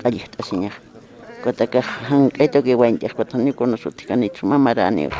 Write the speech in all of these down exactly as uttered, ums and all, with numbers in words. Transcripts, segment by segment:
Qallixt'asiñax. Kutakax jank'aytuki wañt'ix, kutaniw kuna suthikanitsu mamaraniw.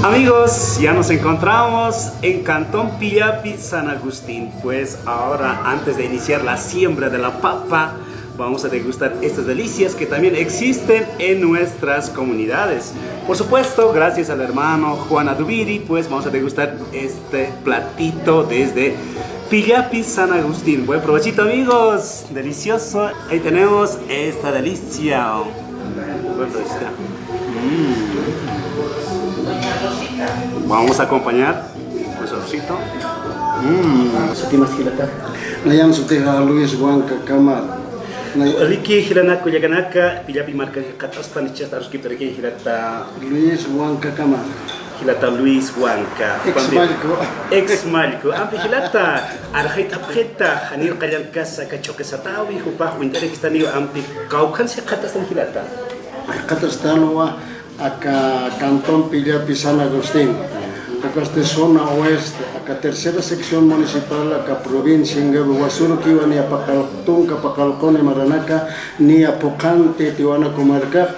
Amigos, ya nos encontramos en Cantón Pillapi, San Agustín. Pues ahora, antes de iniciar la siembra de la papa, vamos a degustar estas delicias que también existen en nuestras comunidades. Por supuesto, gracias al hermano Juan Adubiri, pues vamos a degustar este platito desde Pillapi, San Agustín. Buen provechito, amigos. Delicioso. Ahí tenemos esta delicia. Buen provechito. Mm. Vamos a acompañar con su arrocito. Mm. Sutimas jilata. Nayan sutixa Luis Huanca Camara. Nay- Aliki jilanaka kullakanaka, Pillapi markan jikxataspan jichhasta arrocito jilata. Luis Huanca Camara. Jilata Luis Huanca. Ex Mallku. Ex Mallku. Ampi jilata, arxayt'apxita, janiw qallankasa, aka Ch'uqi Satawi, jupax uñt'arikistaniw, ampi kawkhansa jikxatastan jilata. Jikxatastanwa, aka Cantón Pillapi San Agustín. Ukasti zona oeste, aka tercera sección municipal, aka provincia Ingavi, Huasuru kiwa niya paqal-, tunka paqalquni maranaka, niya phuqhanti Tiwanaku markax,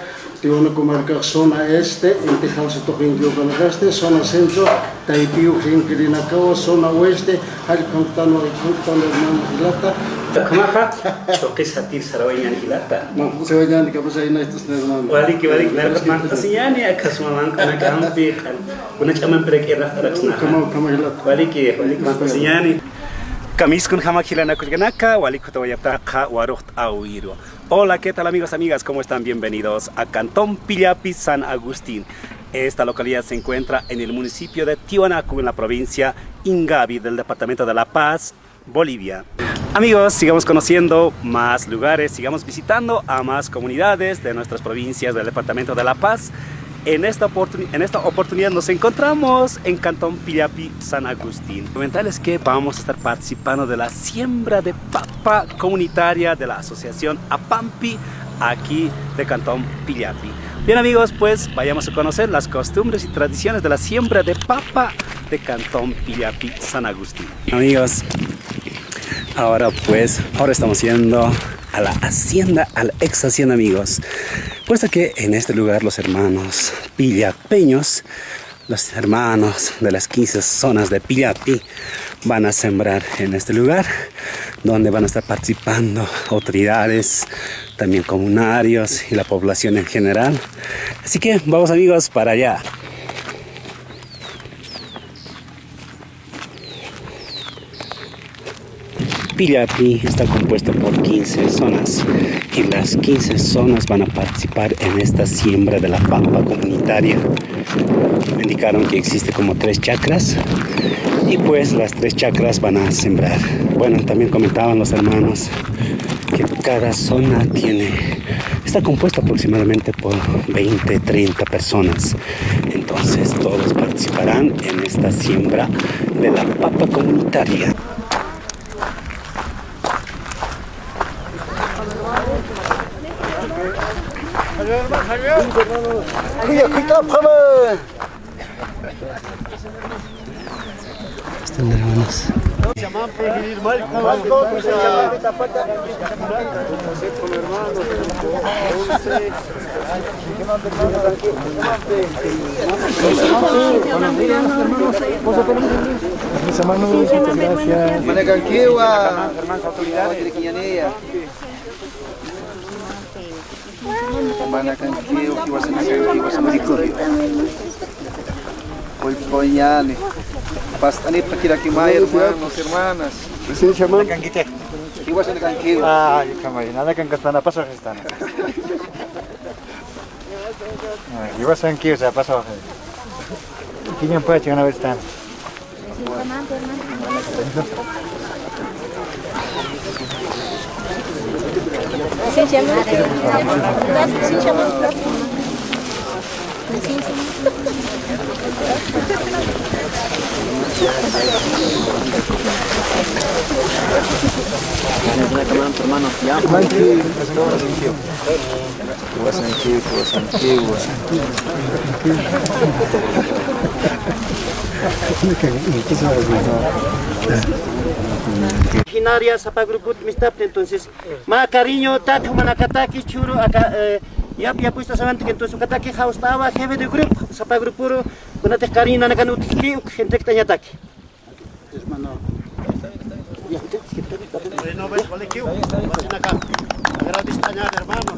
Tiwanaku markax zona este, inti jalsu tuqinkiw ukanakasti, zona centro, taypiw jinkirinakawa, zona oeste, jallp'antanwa, jallp'antanwa, hermano, jilata. Ukhamaxa, Ch'uqi Satawi sarawayañäni jilata. Manq'asiwayañäni, kapasa, inaytas, hermano. Waliki, waliki, manq'asiñäni, aka suma manq'anaka ampi, kuna ch'amampirak irnaqt'araksnaxa. Ukhama, ukhama, jilata. Waliki, waliki, manq'asiñäni. Kamisaki kunjama jilanaka kullakanaka, walik jutawayapxta Waruxt'awiru. Hola, ¿qué tal, amigos, amigas? ¿Cómo están? Bienvenidos a Cantón Pillapi, San Agustín. Esta localidad se encuentra en el municipio de Tiwanaku, en la provincia Ingavi del departamento de La Paz, Bolivia. Amigos, sigamos conociendo más lugares, sigamos visitando a más comunidades de nuestras provincias del departamento de La Paz. En esta oportuni-, en esta oportunidad nos encontramos en Cantón Pillapi, San Agustín. Comentarles que vamos a estar participando de la siembra de papa comunitaria de la Asociación Apampi, aquí de Cantón Pillapi. Bien, amigos, pues vayamos a conocer las costumbres y tradiciones de la siembra de papa de Cantón Pillapi, San Agustín. Amigos, ahora pues, ahora estamos yendo a la hacienda, a la ex hacienda, amigos. Puesto que en este lugar los hermanos pillapeños, los hermanos de las quince zonas de Pillapi van a sembrar en este lugar, donde van a estar participando autoridades, también comunarios y la población en general. Así que vamos, amigos, para allá. Pillapi está compuesto por quince zonas y las quince zonas van a participar en esta siembra de la papa comunitaria. Me indicaron que existe como tres chacras y pues las tres chacras van a sembrar. Bueno, también comentaban los hermanos que cada zona tiene, está compuesta aproximadamente por veinte, treinta personas. Entonces todos participarán en esta siembra de la papa comunitaria. Están, hermanos. Manakankiwa. Manakankiwa, iwasanakankiwa. Uy, uy, ñani. Past'anipxakirakimay, hermanos, hermanas. Manakankiwa. Ay, kamay, nanakan kastana, pasaxistana. Ay, iwasankiw, sa, pasaxi. Kiñan pacha, una vez tan. Originaria sapa gruput mistapni, entonces, mä cariño, tata jumanakataki, churu, aka, eh, yap, yapusta samantik, entonces, ukataki jawst'awa, jefe de grupo, sapa grupuru, kunatix cariño nanakan utjki, uk, gente que tañataki. Hermano. Bueno, ves, vale, ¿qué hubo? Ven acá. Agradezco, hermanos.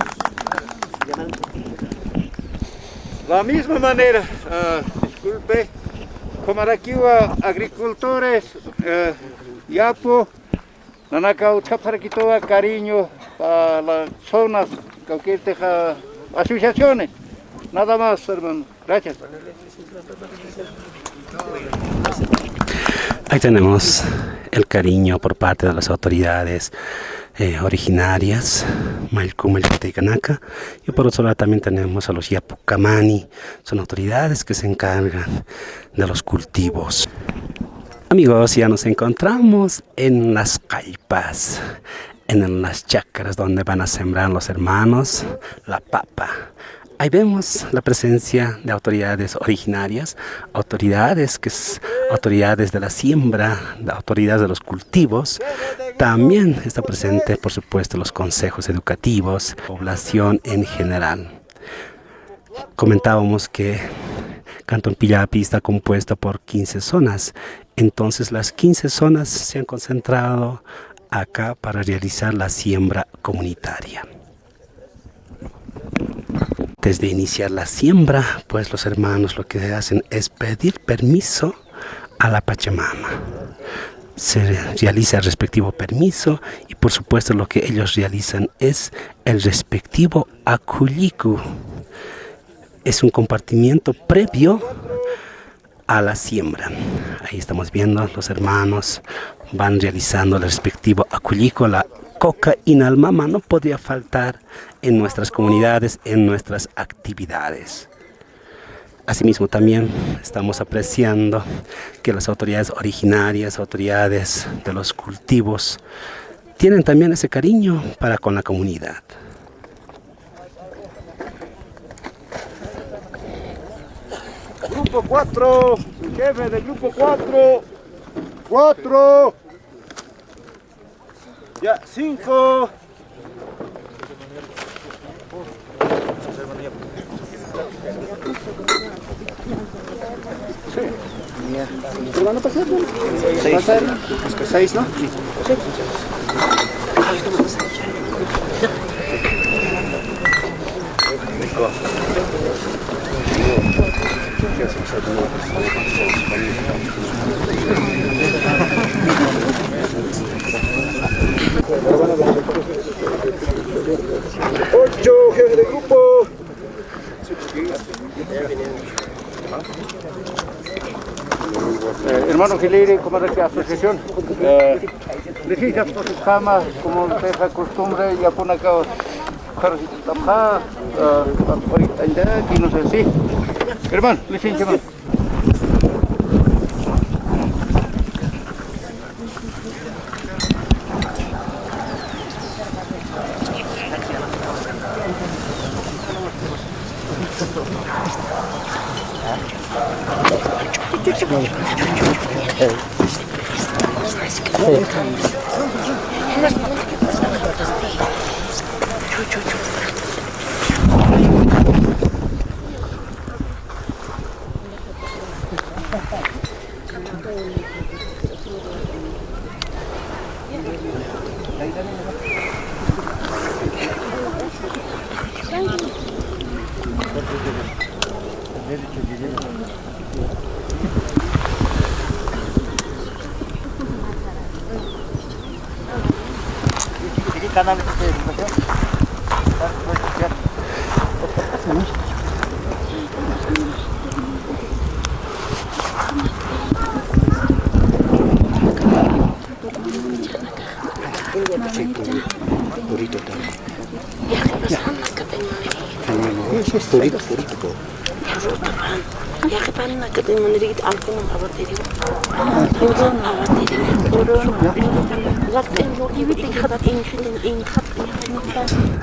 La misma manera, ah, disculpe, como aquí hubo agricultores, eh, yapu, nanaka utjapxarakituwa cariño para las zonas, cualquier teja, asociaciones. Nada más, hermano. Gracias. Ahí tenemos el cariño por parte de las autoridades, eh, originarias, Mallku, Mallku Taykanaka, y por otro lado también tenemos a los Yapukamani, son autoridades que se encargan de los cultivos. Amigos, ya nos encontramos en las qallpas, en las chacras donde van a sembrar los hermanos la papa. Ahí vemos la presencia de autoridades originarias, autoridades que es, autoridades de la siembra, de autoridades de los cultivos. También está presente, por supuesto, los consejos educativos, población en general. Comentábamos que Cantón Pillapi está compuesto por quince zonas, entonces las quince zonas se han concentrado acá para realizar la siembra comunitaria. Antes de iniciar la siembra, pues los hermanos lo que hacen es pedir permiso a la Pachamama. Se realiza el respectivo permiso y, por supuesto, lo que ellos realizan es el respectivo akhulliku. Es un compartimiento previo a la siembra. Ahí estamos viendo, los hermanos van realizando el respectivo akhulliku, la coca inalmama no podría faltar en nuestras comunidades, en nuestras actividades. Asimismo, también estamos apreciando que las autoridades originarias, autoridades de los cultivos, tienen también ese cariño para con la comunidad. Grupo cuatro, jefe de grupo cuatro. Cuatro. Ya, cinco. Sí. Seis. Seis, ¿no? Ocho, jefe de grupo. Eh, hermano Giliri, como de la asociación, eh, necesita por su cama, como de la costumbre, ya pone acá, pero si está acá, eh, ahorita, y no sé si. Hermano, licencia, hermano.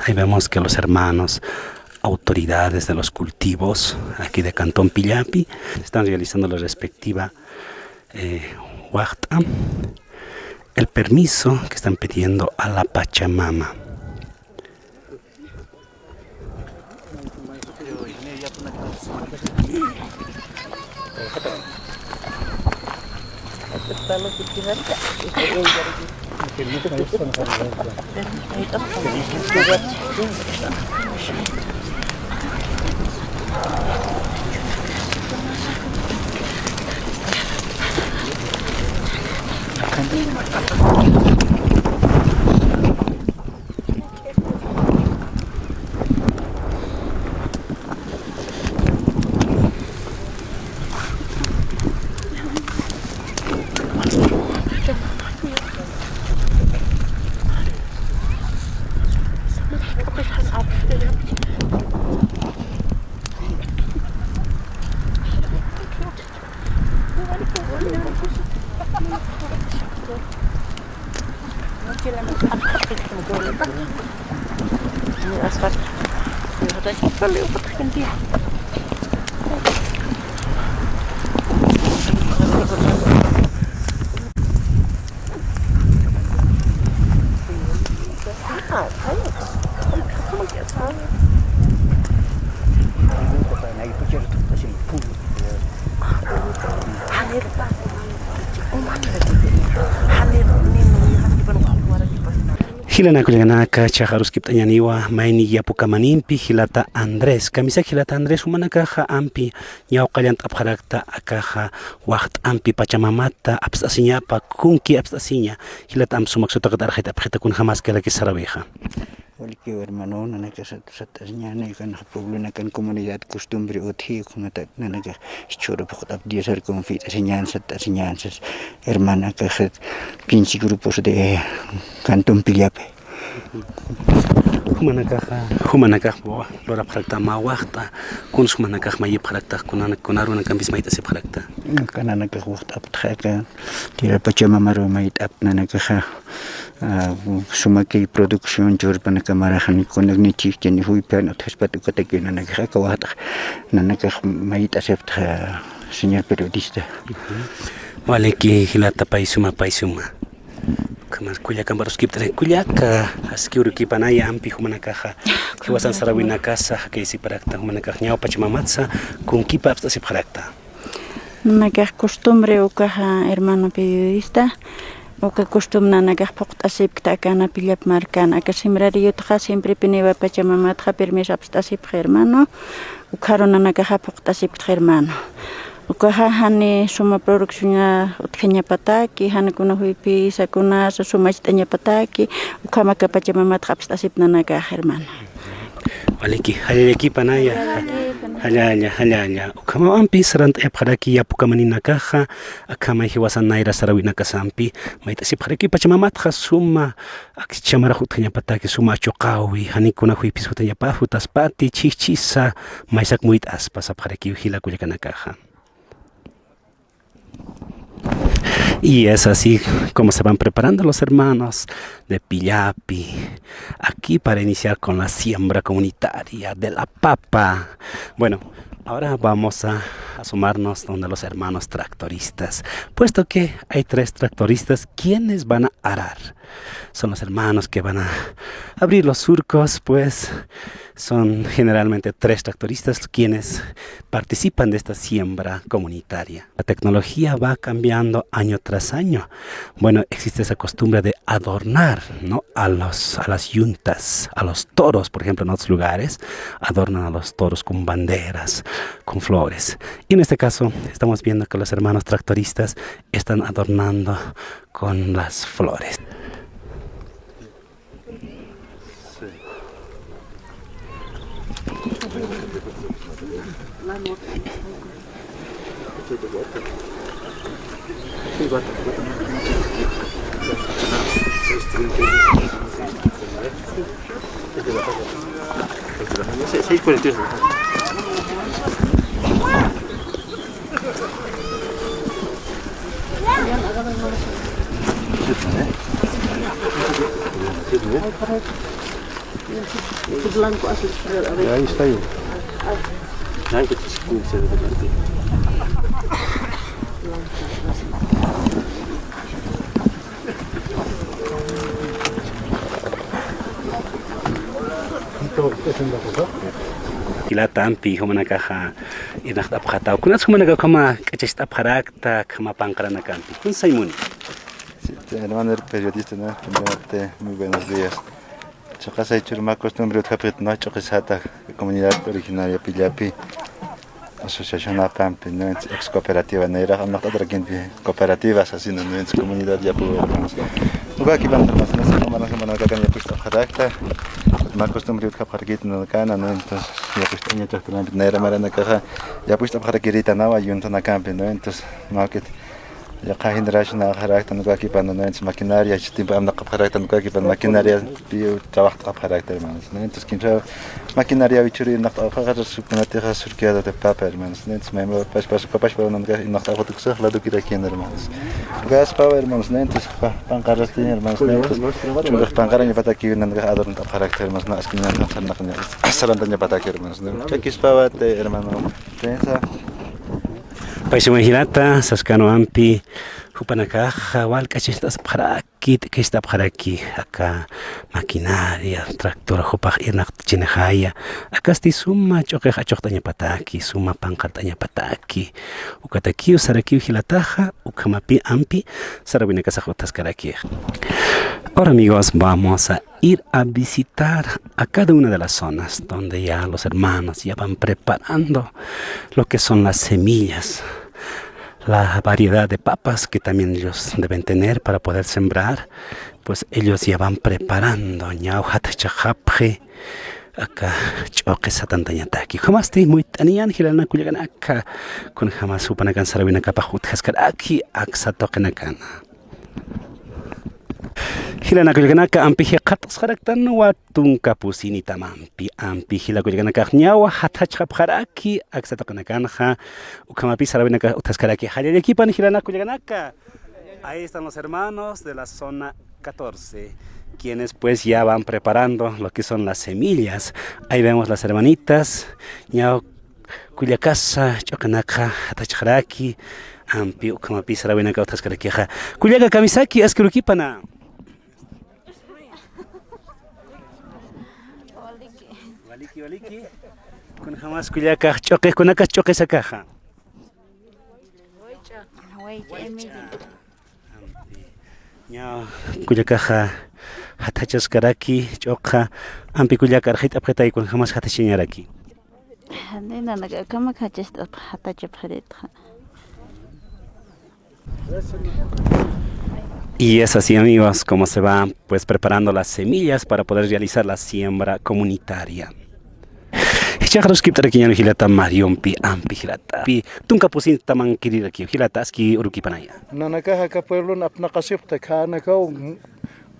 Ahí vemos que los hermanos autoridades de los cultivos aquí de Cantón Pillapi están realizando la respectiva, eh, waxt'a, el permiso que están pidiendo a la Pachamama. Jilanaka kullakanaka, chiqaruskipt'añäniwa mayni yapu kamanimpi jilata Andrés. Kamisaki jilata Andrés, jumanakaxa ampi ñawqa llant'apxarakta akaxa waxt'ampi Pachamamata apst'asiñapa, kunki apst'asiña, jilata amp sumak sutaqit arxayt'apxita kunjamaski arakis sarawixa. Walikiw hermano, nanakax sat-, satt'asiñäni, ukanxa pueblonakan comunidad costumbre utji, ukhamat nanakax jichhüru phuqt'ap Diosar confit'asiñän, satt'asiñän, sas hermanakax quince grupos de Cantón Pillapi. Jumanakaxa, jumanakax lurapxarakta mä waxt'a, kuns jumanakax mayipxarakta, kunan-, kuna arunakampis mayt'asipxarakta. Aka nanakax waxt'aptxa aka tierra Pachamamaru mayt'apta nanakaxa, ah, sumaki producción churpanakamaraki kunak ni chikchani juyphan utjaspat ukatakiw nanakax aka waxt'ax nanakax mayt'asiptxa, señor periodista. Waliki jilata, pay suma, pay suma. Ukhamas kullaka amparus kipt'arak, kullaka, aski urukipanaya ampi jumanakaxa, jiwasan sarawinakasa, jakaysiparakta jumanakax ñaw Pachamamatsa, kunkipa apst'asipxarakta. Nanakax costumbre ukaxa, hermano periodista, uka costumbre nanakax phuqt'asipkta aka Pillap markan, aka sembrariyutxa siemprepiniwa Pachamamatxa permiso apst'asipxa, hermano. Ukharu nanakaxa phuqt'asipktxa, hermano. Ukaxa jani suma producción utjañapataki, jani kuna juyphi sakunasa suma ist'añapataki, ukham aka Pachamamatxa apst'asipta nanakaxa, hermano. Waliki, jallallakipanaya. Jallalla, jallalla. Ukhamaw ampi sarant'ayapxaraki yapu kamaninakaxa, akhamay jiwasan nayra sarawinakasampi, mayt'asipxaraki Pachamamatxa suma akchamarak utjañapataki, suma achuqawi, jani kuna juyphis utjañapa, jutaspati, chhijchhisa, maysak muyt'aspa sapxarakiw jila kullakanakaxa. Y es así como se van preparando los hermanos de Pillapi aquí para iniciar con la siembra comunitaria de la papa. Bueno, ahora vamos a asomarnos donde los hermanos tractoristas, puesto que hay tres tractoristas quienes van a arar. Son los hermanos que van a abrir los surcos, pues son generalmente tres tractoristas quienes participan de esta siembra comunitaria. La tecnología va cambiando año tras año. Bueno, existe esa costumbre de adornar, ¿no? A los, a las yuntas, a los toros, por ejemplo, en otros lugares adornan a los toros con banderas, con flores. Y en este caso estamos viendo que los hermanos tractoristas están adornando con las flores. Blanco, hazle. Ahí está ahí. Blanco, jilata, ampi, jumanakaxa irnaqt'apxataw. Kunats jumanakax ukhama k'achacht'apxarakta, ukhama panqaranakampi. Kun saymuni. Sí, hermano periodista, ¿no? Primeramente, muy buenos días. Chiqasay churma costumbre utjapxit, ¿no? Ch'uqisata comunidad originaria pillapi. Asociación apampi, ¿no? Ex cooperativa, nayrax amnaqt'atarakimpi cooperativas, así, ¿no? Entonces, comunidad yapu, hermanos. Ukakipan, hermanos, ¿no? Hermanos, hermanos, kakan yapucht'apxarakta. Ma costumbre utjapxarakit, ¿no? Kana, ¿no? Entonces, yapucht'añataqtanapi, nayra maranakaxa, yapucht'apxarakirïtanawa, ayuntanakampi, ¿no? Entonces, market, yaqha generación ajarakta, ¿no? Ukakipan, ¿no? Entonces, maquinaria, este tiempo amnaqapxarakta, ¿no? Ukakipan, maquinaria, pi trabajt'apxarakta, hermanos, ¿no? Entonces, kimsa maquinaria wichuri, ¿no? Trabajt'apxarakta, sukunatixa surqueada de papa, hermanos, ¿no? Entonces, mayma, pas, pas, pas, pas, ¿no? Entonces, ¿no? Trabajt'apxarakta, lado kirakian, hermanos. Ukas pava, hermanos, ¿no? Entonces, pa, panqarasti, hermanos, ¿no? Entonces, chunkax panqarañapataki, ¿no? Entonces, adornot'apxarakta, hermanos, ¿no? Esquina, ¿no? Sarnaqaña, sarantañapataki, hermanos, ¿no? Ch'uqispawa, hermano, prensa. Paysaman jilata, saskanwa ampi, jupanakaxa, wal k'achacht'apxaraki, t'aqist'apxaraki, aka maquinaria, tractor, jupax irnaqt'achinxaya, akasti suma ch'uqix achuqt'añapataki, suma panqart'añapataki, ukatakiw sarakiw jilataxa, ukhamapi ampi, sarawinakasax utjaskaraki. Ahora, amigos, vamos a ir a visitar a cada una de las zonas donde ya los hermanos ya van preparando lo que son las semillas, la variedad de papas que también ellos deben tener para poder sembrar, pues ellos ya van preparando, ñaw jatjachaxapxi, aka ch'uqi satantañataki. Jamasti muyt'aniyan jilanaka kullakanaka, kunjamas jupanakan sarawinakapax utjaskaraki, aksa tuqinakana. Jilanaka kullakanaka, ampi jikxatasxaraktanwa tunka pusinitamampi, ampi jila kullakanakax ñaw jatjachxapxaraki, aksa tuqinakanxa, ukhamapis sarawinakax utjaskaraki, jallallakipan jilanaka kullakanaka. Ahí están los hermanos de la zona catorce, quienes pues ya van preparando lo que son las semillas. Ahí vemos las hermanitas, ñaw kullakasa ch'uqinakxa jatjachxaraki, ampi ukhamapis sarawinakax utjaskarakixa. Kullaka kamisaki, aski urukipana. Waliki, waliki. Kunjamas kullakax ch'uqi, kunakas ch'uqisakaxa. Ña kullakaxa jatjachaskaraki ch'uqxa, ampi kullaka arxit'apxitay kunjamas jatjachañaraki. Nanaka, ukhama jatjacht'apxi, jatjachapxiritxa. Y es así, amigos, como se va, pues, preparando las semillas para poder realizar la siembra comunitaria. Jichhax aruskipt'arakiñäni jilata Marionpi, ampi jilata. Pi, tunka pusinta mankirirakiw, jilata, aski urukipanaya. Nanakax aka pueblon apnaqasipxta, akhanakaw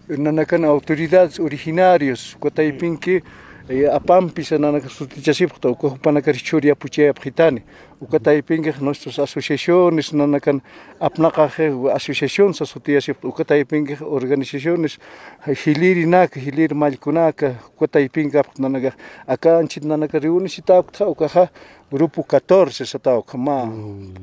nanakan autoridades originarios, uka taypinki, eh, apampisa nanaka sutichasipxta, uka jupanakar jichhür yapuchayapxitani. Uka taypinkix nuestras asociaciones, nanakan apnaqaxi asociación sas sutiyasipxta, uka taypinkix organizaciones, jilïrinaka, jilïr mallkunaka, uka taypinki apxta nanakax. Aka anchhit nanaka reunisitäpktxa, ukaxa grupo catorce satäpktxa, mä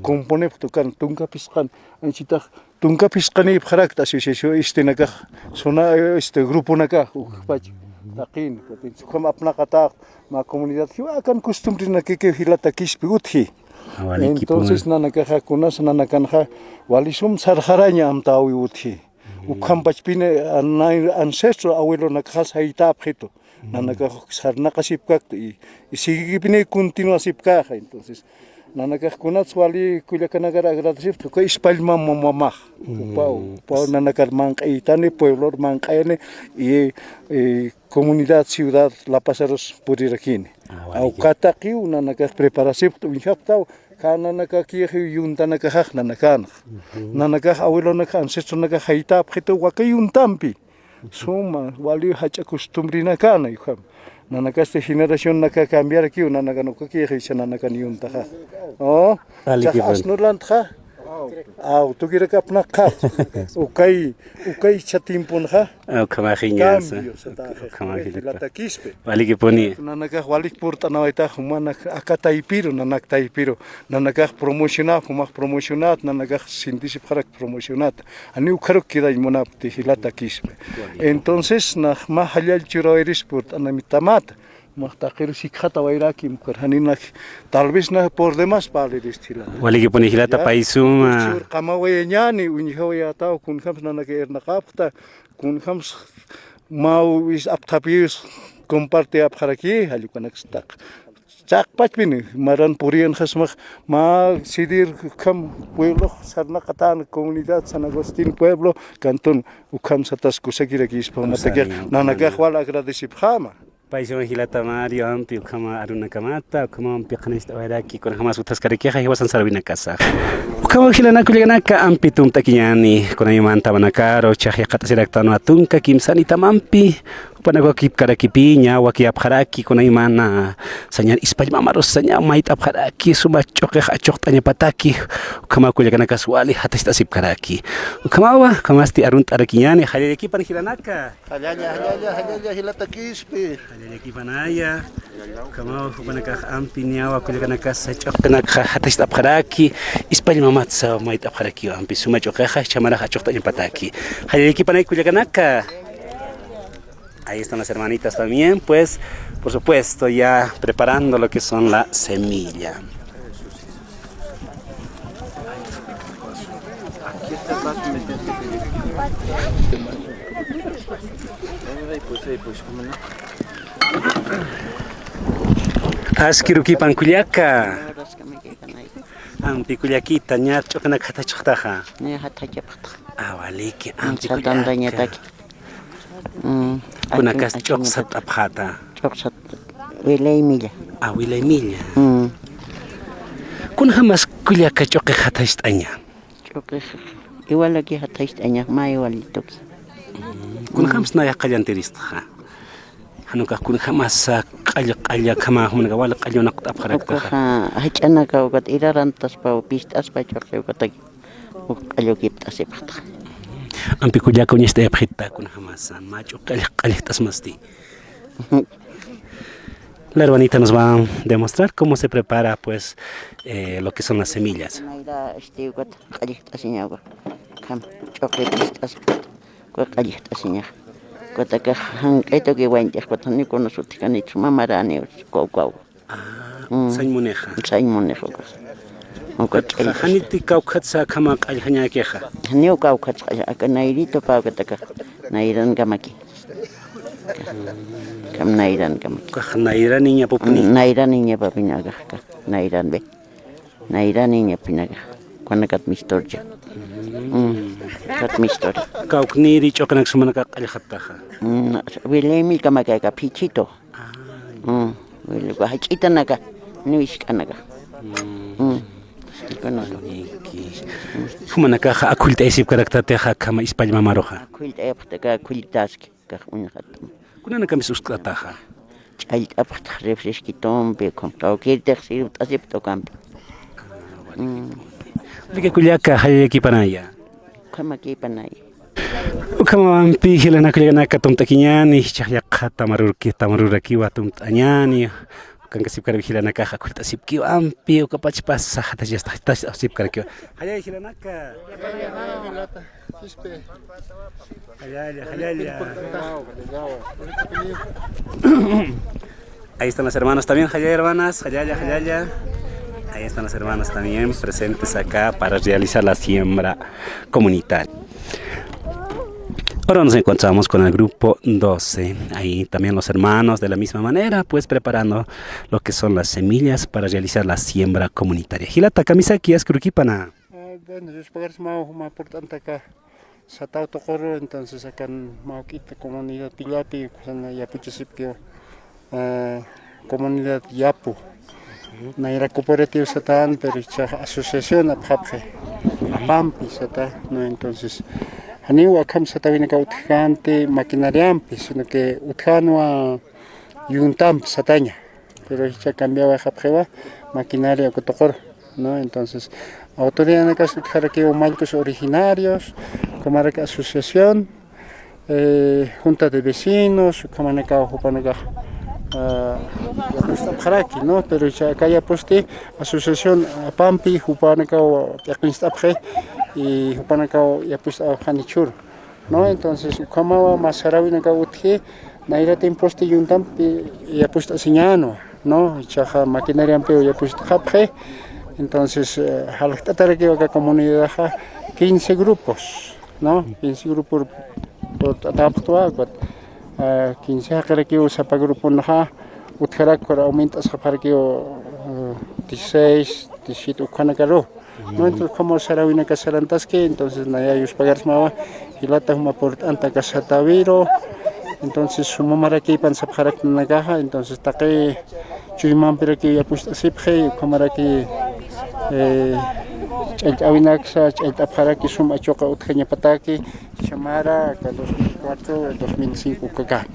componepxta, ukan tunka phisqan, anchhitax tunka phisqanïpxarakta asociación, este, nakax, zona, este, gruponakax, ukpach, taqin, ukham apnaqatäpxta, mä comunidad, jiwakan costumbrenakakiw jilata qhispi utji. Entonces, nanakaxa, kunas nanakanxa, wali sum sarxaraña amtäwiw utji. Ukhampachpini, an-, ancestro, abuelonakaxas jaytäpxitu. Nanakax sarnaqasipkakta, y, y siguikipini continuasipkäxa, entonces, nanakax kunats wali kullakanakar agradecipxta, uka ispallmam mamax, upaw, upaw nanakar manq'aytani, pueblor manq'ayani, y, eh, comunidad, ciudad La Pazarus purirakini. Ah, wali. Awkatakiw nanakax preparasipxta, uñjapxtaw, ka nanakakixiw yuntanakaxax nanakänxa. Nanakax abuelonakax, ancestronakax jaytapxitu waka yuntampi. Suma, wali jach'a costumbrenakana, ukham. Nanakasti generacionnaka cambiarakiw, nanakan ukakixiw, cha nanakan yuntaxax. Oh, chax asnurlantxa, aw, tukirakapnaqxat. Ukay, ukay cha tiemponxa. Ukhamaxiñasa. Cambio, sataxi. Ukhamaxillata. Jilata Quispe. Walikipuni. Nanakax walik purt'anawaytax, jumanak aka taypiru, nanak taypiru. Nanakax promocionat, jumax promocionat, nanakax sintisipxarak promocionat. Janiw ukharuk quedañ munapti jilata Quispe. Entonces, nax mä jallall churawayiris purt'anamitamata. Max taqiru sikxatawayraki, mukar janinak, tal vez na por demás parlirist jilata. Walikipuni jilata, pay suma. Chur qamawayañäni, uñjawayätaw, kunjams nanaka irnaqapxta, kunjams mä apthapiwis compartiapxaraki, jall ukanakstaq. Chaqpachpini, maran puriyanxasmax, mä Sidir ukham pueblox sarnaqatän, comunidad San Agustín pueblo, cantón ukham satas kusakirakispa, matakiq, nanakax wal agradecipxäma. Pay suma jilata Mario, ampi ukhama arunakamata, ukhama ampi qhanañcht'awayraki, kunjamas utjaskarakixa jiwasan sarwinakasa. Ukhama jilanaka kullakanaka, ampi tumpt'akiñäni, kunaymanta manakaru, chax yaqat'asiraktanwa tunka kimsanitamampi, jupanakakipkarakipiña, wakiyapxaraki, kunaymana, sañar ispallmamarus, saña mayt'apxaraki, suma ch'uqix achuqt'añapataki, ukhama kullakanakas wali jatacht'asipkaraki. Ukhamawa, ukhamasti arunt'arakiñäni, jallallakipan jilanaka. Jallalla, jallalla, jallalla, jilata Quispe. Jallallakipanaya. Ukhamaw jupanakax ampi niyawa kullakanakasa ch'uqinakxa jatacht'apxaraki, ispallmamatsa mayt'apxarakiw ampi suma ch'uqixa, chhamarax achuqt'añapataki. Jallallakipanay kullakanaka. Ahí están las hermanitas también, pues, por supuesto, ya preparando lo que son la semilla. Aquí está el vaso, me tienes que pedir. Ay, pues, ay, pues, ¿cómo no? Askirukipan kullaka. Ampi kullakita, ña ch'uqinak jatachxtaxa. Ña jatachapxtaxa. Awaliki, ampi kullaka. Satantañataki. Mm, kunakas ch'uqsat'apxäta. Ch'uqsat, wilay milla. Ah, wilay milla. Mm. Kunjamas kullaka ch'uqix jathacht'aña. Ch'uqix igualaki jathacht'aña, mä igualitoki. Mm. Kunjamas nayax qallantiristxa. Jan ukax kunjamasa q'all q'alla ukhama jumanaka wal q'allunaqt'apxaraktaxa. Ukaxa jach'anaka ukat irarantaspa, pist'aspa ch'uqi ukataki. Uk q'allukipt'asipxta. Ampi kullaka uñacht'ayapxita kunjamasa, mä ch'uq q'allix q'allixt'asmasti. La hermanita nos va a demostrar cómo se prepara, pues, eh, lo que son las semillas. Nayra, este, ukat q'allixt'asiñawa. Kham, ch'uqi pist'aspa. Ukat q'allixt'asiñawa. Ukatakax jank'aytuki wañt'ix, ukat janiw kunasutix kanitsu, mamarani, ukat, ukat. Ah, mm. Sañ munixa. Sañ munixa, ukas. Ukat, ukat q'ayt'asta. Janiti kawkhatsa akhama q'allxañäkixa. Janiw kawkhatsa q'allxa, aka nayritu pä ukatakax. Nayrankamaki. Kam nayrankamaki. Ukax nayraniñapupuni. Mm, nayraniñapapini akax, ka. Nayranpi. Nayraniñapinakax. Ukanakat misturcha. Mm. Kat mistur. Kawkniri ch'uqinaksa jumanaka q'allxaptaxa. Mm, wilay millkamakaka phichhitu. Ah. Mm, wili, jach'itanaka, niwisk'anaka. Mm. Mm. Kunaka. Jumanakaxa akhullt'ayasipkaraktätixa akhama ispallmamaruxa. Akhullt'ayapxtaka, akhullt'aski, kax uñxat. Kunanakamis uskt'ataxa. Ch'allt'apxtxa refresquitumpi, ukham kawkirtix sirvt'asipxta ukampi. Mm. Riki kullaka, jallallakipanaya. Ukhamakipanaya. Ukhamampi jilanaka kullakanaka tumpt'akiñäni, jichhax yaqha tamarurki, tamarurakiwa tumpt'añäni, ukankasipkarakiw jilanakax akhullt'asipkiw ampi, ukapachpasa jatachasta, jatachasipkarakiw. Jallalla jilanaka. Jallalla, jallalla. Ahí están las hermanas también, jallalla, hermanas, jallalla, jallalla. Ahí están las hermanas también presentes acá para realizar la siembra comunitaria. Ahora nos encontramos con el grupo doce. Ahí también los hermanos de la misma manera, pues preparando lo que son las semillas para realizar la siembra comunitaria. Jilata, kamisaki, askurukipana. Ah, bueno, Dios pagarse mä, mä importante acá. Sataw tuquru, entonces akan mä juk'ita comunidad pillapi, kusana yapuchasipkiw, eh, Comunidad Yapu. Nayra cooperativa satan, pero ichax asociación apxapxi. Apampi sata, ¿no? Entonces, janiw akham satawinakaw utjkänti maquinariampi, sino que utjänwa yuntampi sataña. Pero icha cambiawayxapxiwa maquinaria uka tuqur, ¿no? Entonces, autoridadnakas utjarakiw mallkus originarios, ukhamaraki asociación, eh, junta de vecinos, ukhamanakaw jupanakax, ah, yapust'apxaraki, ¿no? Pero icha aka yapusti asociación apampi jupanakaw p'iqinst'apxi y jupanakaw yapust'apxani chhur, ¿no? Entonces, ukhamawa mä saräwinakaw utji, nayra tiemposti yuntampi yapust'asiñänwa, ¿no? Ichaxa maquinariampiw yapust'xapxi. Entonces, eh, jalxt'atarakiw aka comunidadaxa quince grupos, ¿no? Quince grupos, ah, quince jaqirakiw sapa gruponxa utjarak, pero aument'asxapxarakiw, eh, dieciséis, diecisiete ukhanakaru. ¿No? Entonces, como saräwinaka sarantaski, entonces, naya yuspagarsmawa, jilata juma purt'anta aka satäwiru, entonces, sumamarakipan sapxarak nanakaxa, entonces, taqi chuymampirakiw yapust'asipxi, ukhamaraki, eh, ch'allt'äwinaksa, ch'allt'apxaraki sum achuqa utjañapataki, Chamara, aka dos mil cuatro, dos mil cinco ukaka.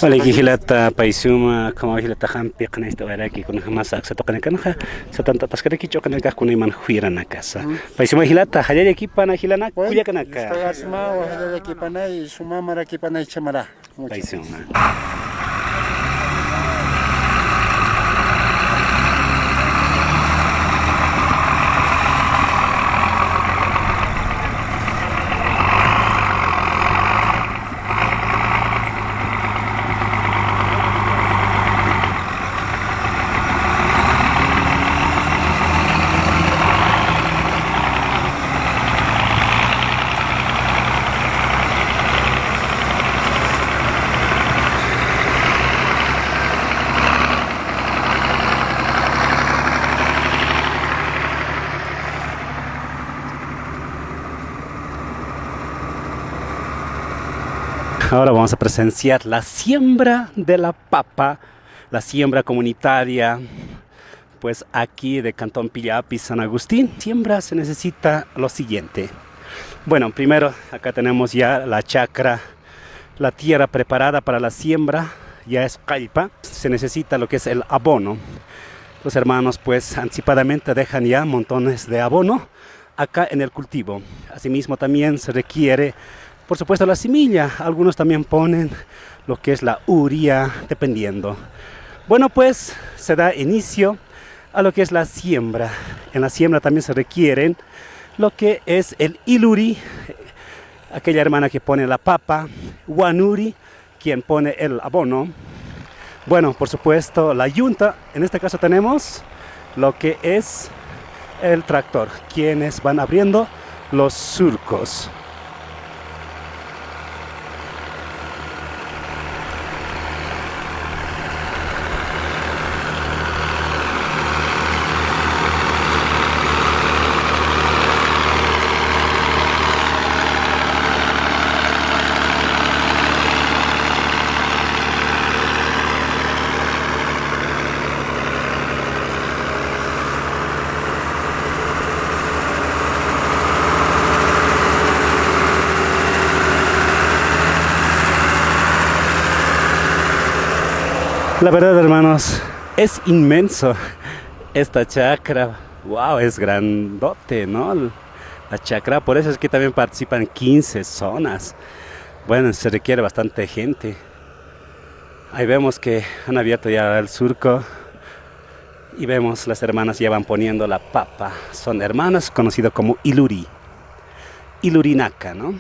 Vale, jilata pay suma, ukhamaw jilata jampi qhanaystawaraki, kunjamas aksa tuqinakanxa, satant'ataskaraki ch'uqinakax kunayman juyaranakasa. Pay suma jilata, jallallakipanay jilanaka, kullakanaka. Bueno, yuspagarsmawa, jallallakipana, sumamarakipanay Chamara. Pay suma. Ahora vamos a presenciar la siembra de la papa, la siembra comunitaria, pues aquí de Cantón Pillapi, San Agustín. Siembra se necesita lo siguiente. Bueno, primero acá tenemos ya la chacra, la tierra preparada para la siembra, ya es qallpa. Se necesita lo que es el abono. Los hermanos, pues, anticipadamente dejan ya montones de abono acá en el cultivo. Asimismo, también se requiere, por supuesto, la semilla. Algunos también ponen lo que es la urea, dependiendo. Bueno, pues, se da inicio a lo que es la siembra. En la siembra también se requieren lo que es el iluri, aquella hermana que pone la papa, wanuri, quien pone el abono. Bueno, por supuesto, la yunta. En este caso tenemos lo que es el tractor, quienes van abriendo los surcos. La verdad, hermanos, es inmenso esta chacra. Wow, es grandote, ¿no? La chacra, por eso es que también participan quince zonas. Bueno, se requiere bastante gente. Ahí vemos que han abierto ya el surco. Y vemos las hermanas ya van poniendo la papa. Son hermanas conocidas como iluri. Ilurinaka, ¿no?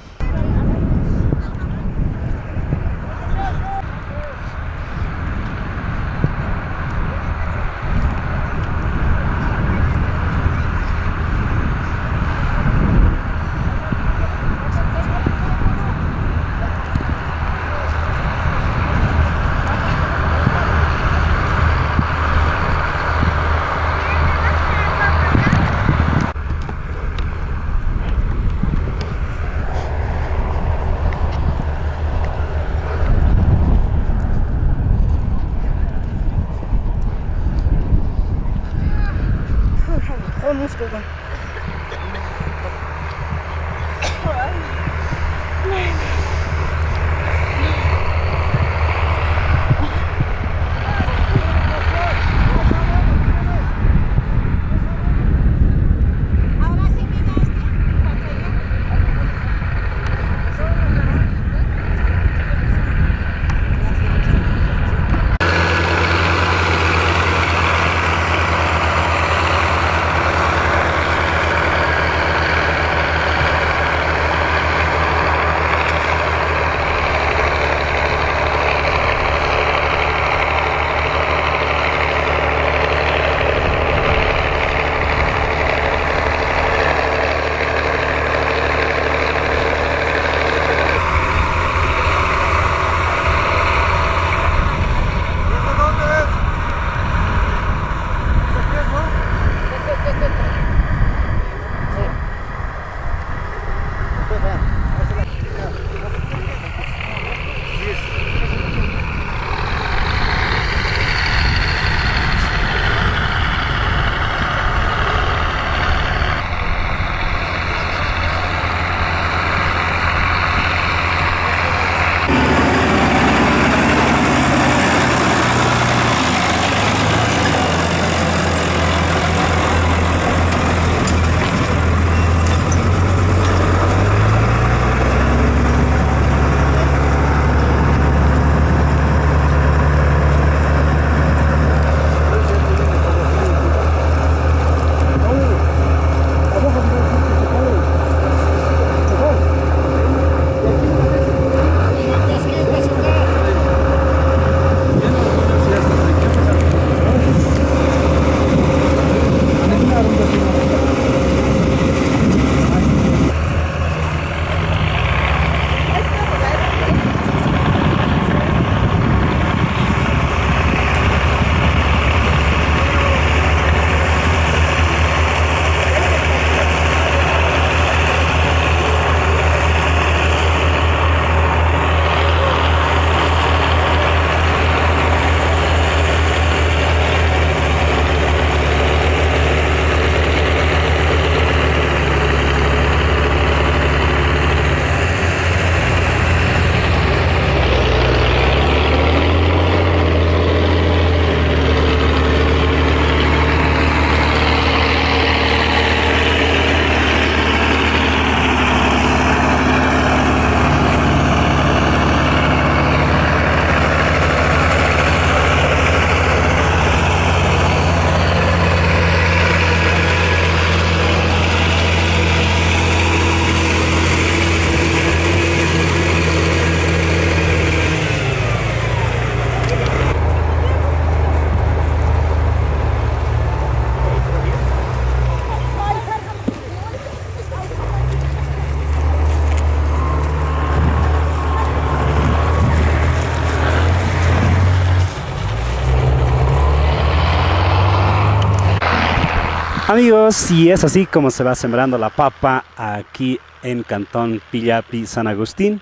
Amigos, y es así como se va sembrando la papa aquí en Cantón Pillapi, San Agustín.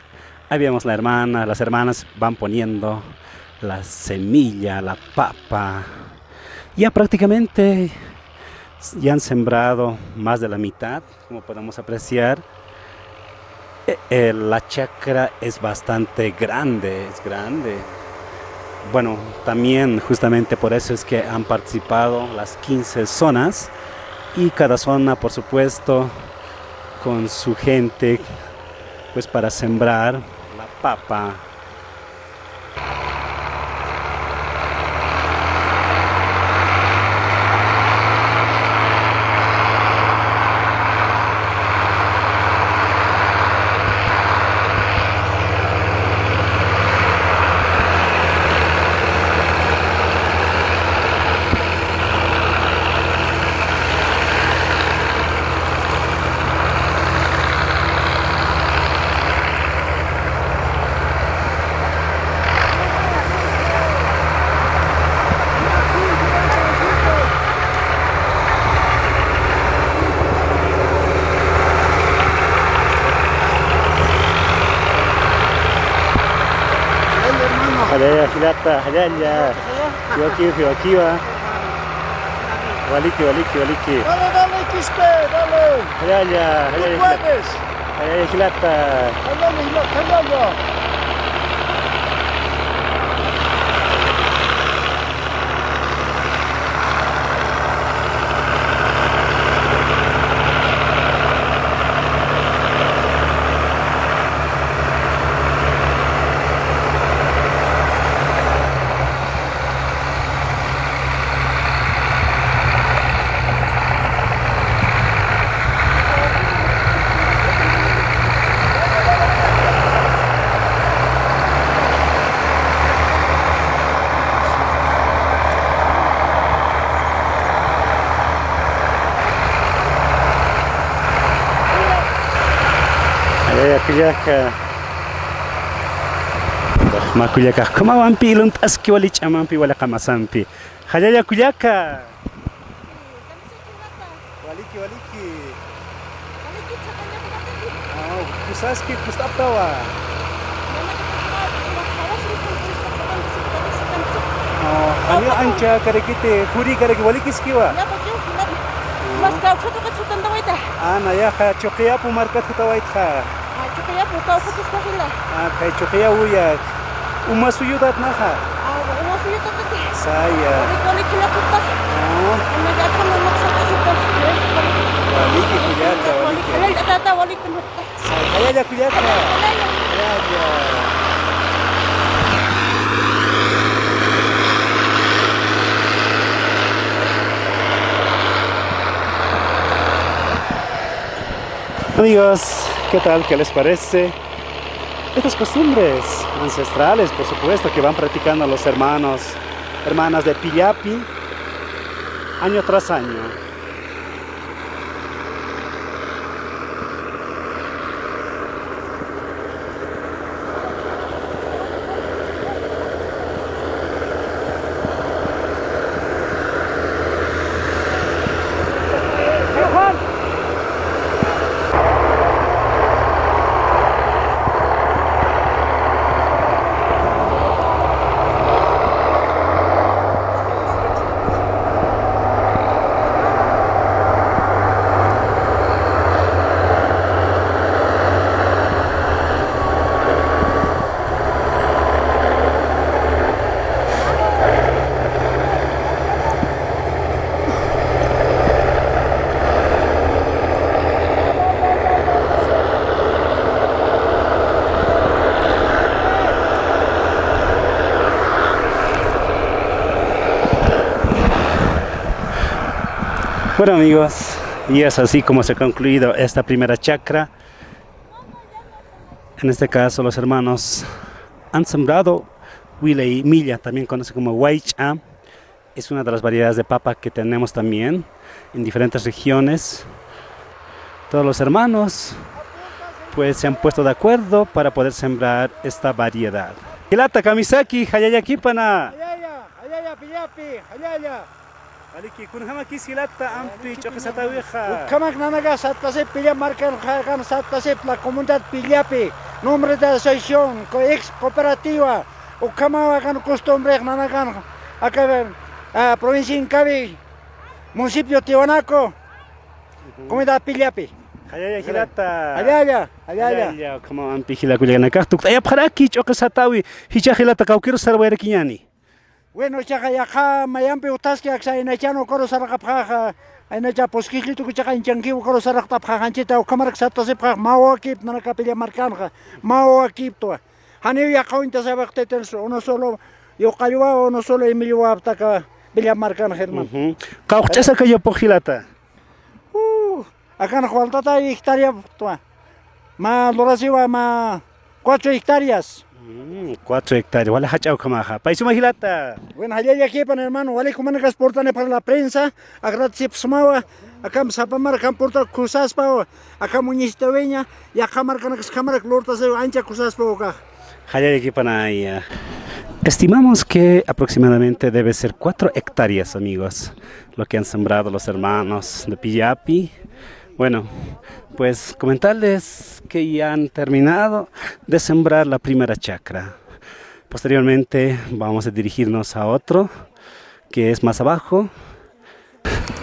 Ahí vemos la hermana, las hermanas van poniendo la semilla, la papa. Ya prácticamente ya han sembrado más de la mitad, como podemos apreciar. Eh, eh, la chacra es bastante grande, es grande. Bueno, también justamente por eso es que han participado las quince zonas y cada zona, por supuesto, con su gente, pues para sembrar la papa. Jallalla, jilata, jallalla. Jiwakiw, jiwakiwa. Waliki, waliki, waliki. Dale, dale, Quispe, dale. Jallalla, jallalla. Tú puedes. Jallalla, jilata. Jallalla, jilata, jallalla. Jallalla kullaka. Mä kullakax, ukhamaw ampi ilunt'aski wali ch'amampi, wali qamasampi. Jallalla kullaka. Waliki, waliki. Ah, kusaski, kust'aptawa. Ah, janiw ancha karakiti, juri karaki, walikiskiwa. Ah, nayaxa Chuqiyapu markat jutawaytxa. Ah, Chuqiyapu, kawkhatuspa jila. Ah, kay Chuqiyaw uyak. Uma suyutat naxa. Ah, Uma suyutat. Saya. Walik, walik, jila tuta. Ah. Una ya con una cosa que se puede. Waliki kullaka, waliki. Walik, walik, tata, walik, walik. Saya, jallalla kullaka. Jallalla. Jallalla. Amigos, ¿qué tal? ¿Qué les parece? Estas costumbres ancestrales, por supuesto, que van practicando los hermanos, hermanas de Pillapi, año tras año. Bueno, amigos, y es así como se ha concluido esta primera chakra. En este caso, los hermanos han sembrado wilay milla, también conocido como waych'a. Es una de las variedades de papa que tenemos también en diferentes regiones. Todos los hermanos, pues, se han puesto de acuerdo para poder sembrar esta variedad. Jilata, kamisaki, jallallakipana. Jallalla, jallalla, Pillapi, jallalla. Waliki, kunjamakis jilata ampi ch'uqi satawixa. Ukhamak nanaka satpasip Pilla markanxa, satpasip la comunidad Pillapi, nombre de asociación, co-, ex cooperativa, ukhamaw akan costumbre nanakan, aka, ah, provincia Incavi, municipio Tiwanaku, comunidad Pillapi. Jallalla jilata. Jallalla, jallalla. Jallalla, ukhamaw ampi jila kullakanakax tukt'ayapxaraki ch'uqi satawi, jichha jilata kawkïrus sarwayarakiñäni. Bueno, ichaxa yaqha mayampi utjaski aksa aynachan ukaru saraqapxäxa, aynacha Pusquillitu kuchaqa inchankiw ukaru saraqt'apxäxa, anchhita ukhamarak satpasipxäxa, mä wakiptwa nanaka Pilla markanxa, mä wakiptwa. Janiw yaqha uñtasipxi, uno solo yuqallwa, uno solo imillwapxta aka Pilla markanxa, hermano. Ujú. Qawqch'asa kayapux jilata. Uh, akan faltata hectáreapxtwa. Mä lurasiwa mä cuatro hectáreas. Mm, cuatro hectáreas. Wali jach'a ukhamaxa. Pay suma jilata. Bueno, jallallakipana, hermano. Wali jumanakas purtani para la prensa. Agradecipxsmawa. Akham sapa markan purta kusaspawa. Akham uñisitawiña. Yaqha markanakas ukhamarak lurtasiwa, ancha kusaspawa ukax. Jallallakipana, ya. Estimamos que aproximadamente debe ser cuatro hectáreas, amigos, lo que han sembrado los hermanos de Pillapi. Bueno, pues comentarles que ya han terminado de sembrar la primera chacra. Posteriormente vamos a dirigirnos a otro que es más abajo.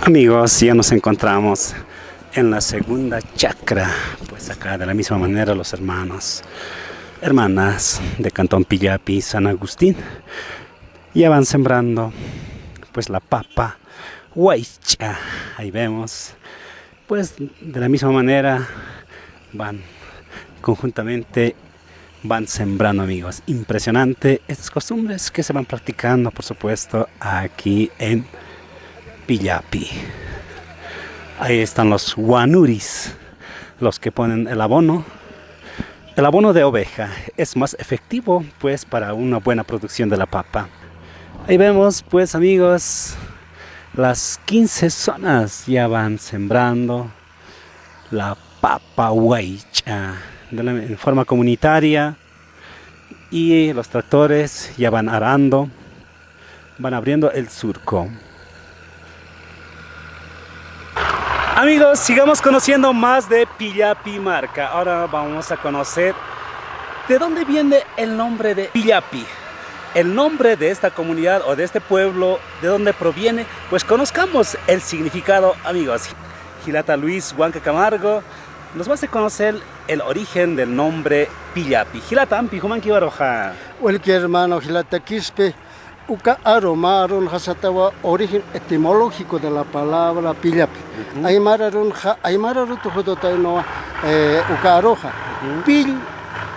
Amigos, ya nos encontramos en la segunda chacra. Pues acá de la misma manera los hermanos, hermanas de Cantón Pillapi, San Agustín, ya van sembrando pues la papa waycha. Ahí vemos, pues de la misma manera van conjuntamente, van sembrando, amigos. Impresionante estas costumbres que se van practicando, por supuesto, aquí en Pillapi. Ahí están los wanuris, los que ponen el abono. El abono de oveja es más efectivo, pues, para una buena producción de la papa. Ahí vemos, pues, amigos, las quince zonas ya van sembrando la papa waycha de la, en forma comunitaria, y los tractores ya van arando, van abriendo el surco. Amigos, sigamos conociendo más de Pillapi Marka. Ahora vamos a conocer de dónde viene el nombre de Pillapi. El nombre de esta comunidad o de este pueblo, de dónde proviene, pues conozcamos el significado, amigos. Jilata Luis Huanca Camargo nos va a hacer conocer el origen del nombre Pillapi. Jilata, ampi, jumankiwa aruxa. Walikiw hermano, jilata Quispe, uka aru, mä arunxa satawa origen etimológico de la palabra Pillapi. Ujú. Aymar arunxa, aymar aru tuxututaynawa, eh, uka aruxa. Ujú. Pill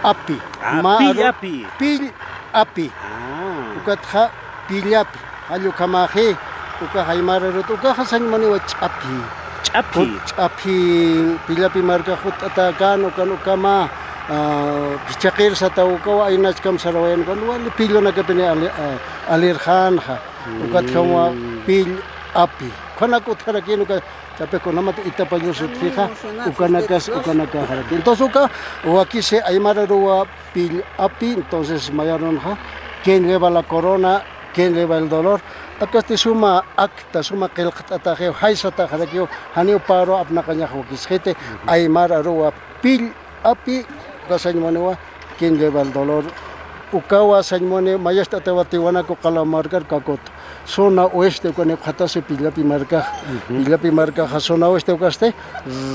api. Ah, mä pill aru, api. Pill api. Ah. Ukatxa Pillapi. Jall ukhamaxi, ukax aymar arut, ukaxa sañ muniwa ch'aphi. Ch'aphi. Jut ch'aphi, Pillapi markax jut'atäkän, ukan ukama, ah, phichhaqir sataw, ukawa aynachkam sarawayan, ukan wali pillunakapini ali-, ah, alirxänxa. Ukatjamwa, mm, pill api. Ukhanak utjarakïn, uka ch'aphi kunamat Itapallus utjixa, ukanakas, ukanakaxaraki. Entonces, uka wakisi aymar aruwa pill api, entonces, mä arunxa, ¿quién lleva la corona? ¿Quién lleva el dolor? Akasti suma akta, suma qillqt'ataxiw, jaysataxarakiw, janiw pä aru apnaqañax wakisxiti, aymar aruwa pill api, uka sañ muniwa, ¿quién lleva el dolor? Ukawa sañ muni, mayacht'atawa Tiwanaku qala markar Kakutu. Zona oeste, ukanipxatasi Pillapi markax. Ujú. Pillapi markaxa zona oeste ukasti,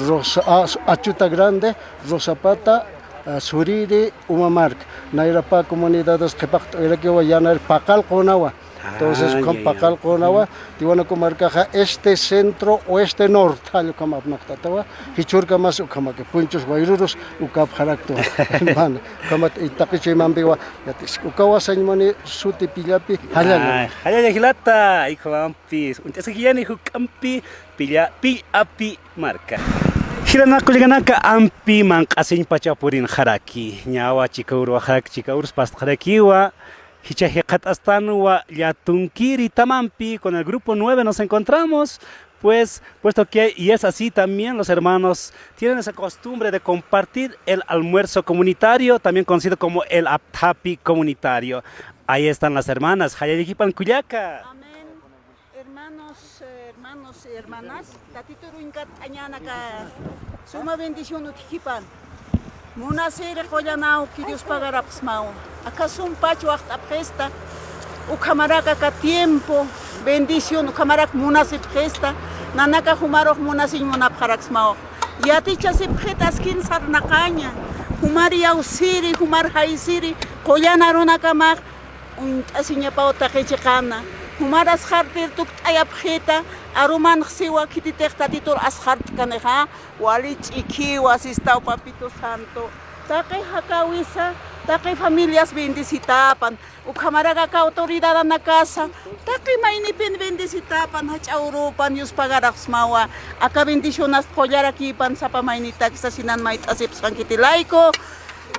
Rosa, ah, Achuta Grande, Rosapata, ah, Suriri, Uma Mark. Nayra pä comunidades qhipaqt'uyarakiwa, yanayr paqallqunawa. Entonces, ah, ukham ya, ya, paqallqunawa, ujú. Tiwanaku markaxa este, centro, oeste, norte, jall ukham apnaqt'atawa, jichhürkamas ukhamaki, punchus wayrurus, ukapxaraktu, hermano. Ukhamat, y taqi chuymampiwa, yatiski. Ukawa sañ muni suti Pillapi, jallalla. Ah, jallalla jilata, ukhamampi, uñt'askiyani juk'ampi, Pilla, Pillapi marka. Jilanaka kullakanaka, ampi manq'asiñ pacha purinxaraki. Ñawa chika uruwaxaraki, chika urus pastxarakiwa. Jichha jikxatastanwa Llatunkiri Tamampi, con el grupo nueve nos encontramos, pues, puesto que, y es así también, los hermanos tienen esa costumbre de compartir el almuerzo comunitario, también conocido como el apthapi comunitario. Ahí están las hermanas. Jayallakipan kullaka. Amén. Hermanos, eh, hermanos y hermanas, Tatitur uñk'añanaka suma bendición utjkipan. Munasiri qullan awki Dios pagarapxsmawa. Aka sum pach waqt'apxista, ukhamarak aka tiempo, bendición, ukhamarak munasipxista, nanaka jumarux munasiñ munapxaraksmawa. Yatichasipxit askin sarnaqaña, jumar iyawsiri, jumar jaysiri, qullan arunakamax, uñt'asiñapaw taqi chiqana, jumar asxartir tukt'ayapxita, arumanx siwa khititix Tatitur asxart'kanixa, wali ch'ikhiwa, sistaw Papito Santo. Taqi jakawisa, taqi familias bendecitapan, ukhamarak aka autoridadanakasa, taqi maynipin bendecitapan, jach'a urupan, Dios pagarapxsmawa, aka bendicionas qullarakipan, sapa maynitakisa sinan mayt'asipxankiti layku.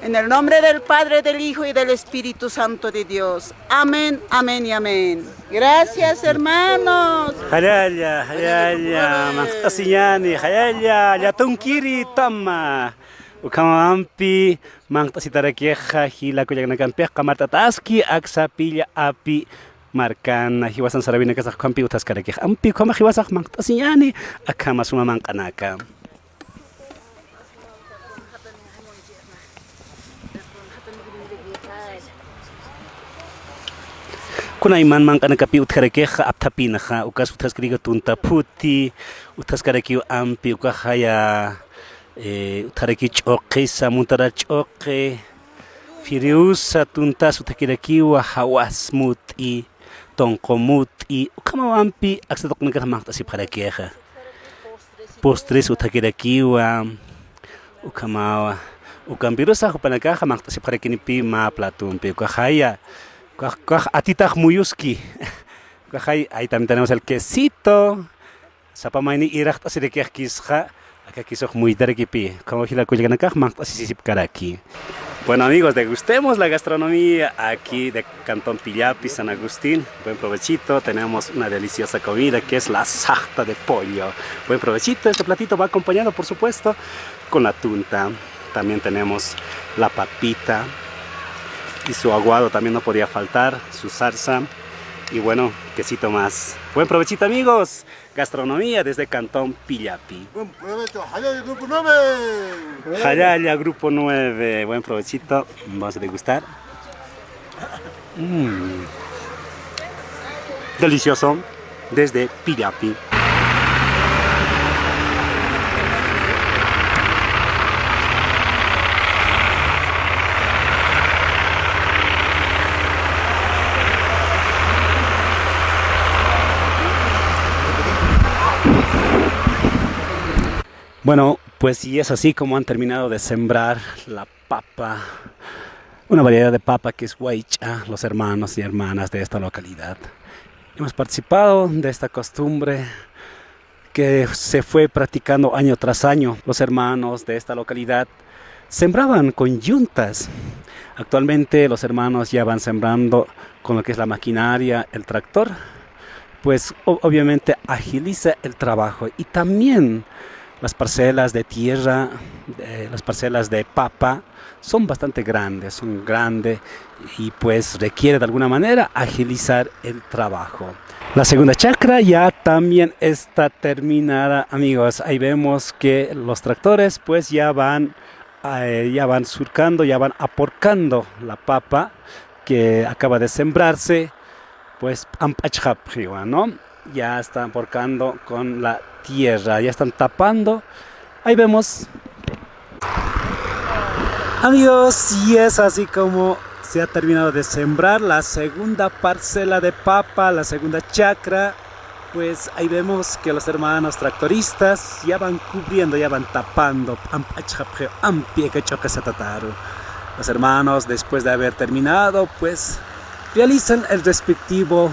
En el nombre del Padre, del Hijo y del Espíritu Santo de Dios. Amén, amén y amén. Gracias, hermanos. Jallalla, jallalla, manq't'asiñäni, jallalla, Llatunkiri Tama. Ukhamampi manq't'asitarakixa, jila kullakanakampix qamart'ataski aksa Pillapi markan, jiwasan sarawinakasax ukhampi utjaskarakix. Ampi ukhamax jiwasax manq't'asiñäni, akhama suma manq'anaka. Kunayman manq'anakapi utjarakixa apthapinxa, ukas utjaskarakiw tunta phuti, utjaskarakiw ampi, ukaxaya, eh, utjarakiw ch'uqisa, muntarar ch'uqi, firiusa, tuntas utjakirakiwa, jawas mut'i, tunqu mut'i, ukhamaw ampi aksa tuqinakar manq'tasipxarakixa. Postres utjakirakiwa, ukhamawa, ukampirusa jupanakaxa manq'tasipxarakinipi mä platompi, ukaxaya, ukax, ukax atitax muyuski, ukaxay, ahí también tenemos el quesito, sapa mayni iraqt'asirakixkisxa, aka quesox muytarakipi, ukhamaw jila kullakanakax manq'tasisipkaraki. Bueno, amigos, degustemos la gastronomía aquí de Cantón Pillapi, San Agustín. Buen provechito, tenemos una deliciosa comida que es la sajta de pollo. Buen provechito, este platito va acompañado, por supuesto, con la tunta. También tenemos la papita y su aguado también no podía faltar, su salsa y bueno, quesito más. Buen provechito, amigos. Gastronomía desde Cantón Pillapi. Buen provecho, Jallalla Grupo nueve. Jallalla Grupo nueve. Buen provechito. Vamos a degustar. Mm. Delicioso. Desde Pillapi. Bueno, pues y es así como han terminado de sembrar la papa, una variedad de papa que es waych'a, los hermanos y hermanas de esta localidad. Hemos participado de esta costumbre que se fue practicando año tras año. Los hermanos de esta localidad sembraban con yuntas. Actualmente los hermanos ya van sembrando con lo que es la maquinaria, el tractor. Pues o-, obviamente agiliza el trabajo y también las parcelas de tierra, eh, las parcelas de papa son bastante grandes, son grandes y pues requiere de alguna manera agilizar el trabajo. La segunda chacra ya también está terminada, amigos. Ahí vemos que los tractores pues ya van, eh, ya van surcando, ya van aporcando la papa que acaba de sembrarse, pues p'amp'achxapxiwa, ¿no? Ya están aporcando con la tierra, ya están tapando. Ahí vemos. Amigos, y es así como se ha terminado de sembrar la segunda parcela de papa, la segunda chacra. Pues ahí vemos que los hermanos tractoristas ya van cubriendo, ya van tapando, p'amp'achxapxiw ampi aka ch'uqi satataru. Los hermanos, después de haber terminado, pues realizan el respectivo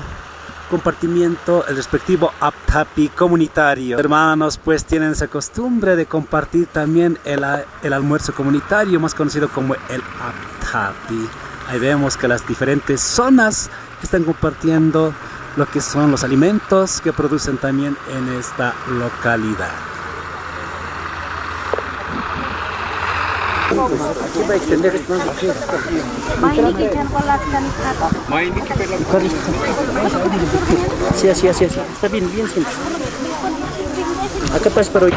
compartimiento, el respectivo apthapi comunitario. Hermanos, pues tienen esa costumbre de compartir también el a-, el almuerzo comunitario, más conocido como el apthapi. Ahí vemos que las diferentes zonas están compartiendo lo que son los alimentos que producen también en esta localidad. Sí, así, así, así. Está bien, bien, siempre. Acá pasa, pero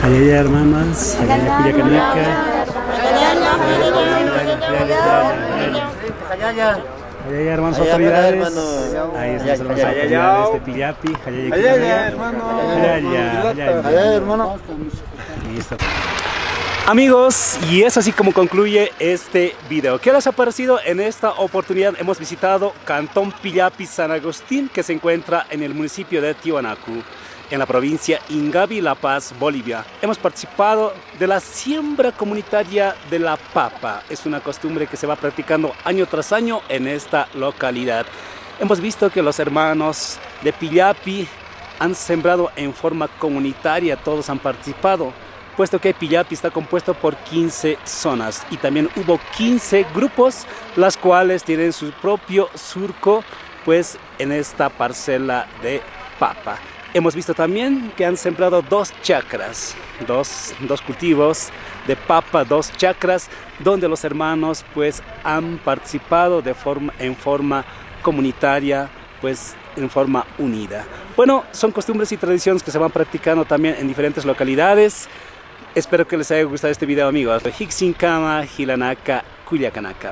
Jallalla, hermanas, jallalla, kullakanaka. Jallalla, hermanos, autoridades. Ahí están las autoridades de Pillapi, jallalla, hermano. Jallalla, jallalla. Listo. Amigos, y es así como concluye este video. ¿Qué les ha parecido? En esta oportunidad hemos visitado Cantón Pillapi San Agustín, que se encuentra en el municipio de Tiwanaku, en la provincia Ingavi, La Paz, Bolivia. Hemos participado de la siembra comunitaria de la papa. Es una costumbre que se va practicando año tras año en esta localidad. Hemos visto que los hermanos de Pillapi han sembrado en forma comunitaria, todos han participado, puesto que Pillapi está compuesto por quince zonas y también hubo quince grupos, las cuales tienen su propio surco, pues, en esta parcela de papa. Hemos visto también que han sembrado dos chacras, dos, dos cultivos de papa, dos chacras, donde los hermanos, pues, han participado de forma, en forma comunitaria, pues, en forma unida. Bueno, son costumbres y tradiciones que se van practicando también en diferentes localidades. Espero que les haya gustado este video, amigos. Jiksinkama, jilanaka, kullakanaka.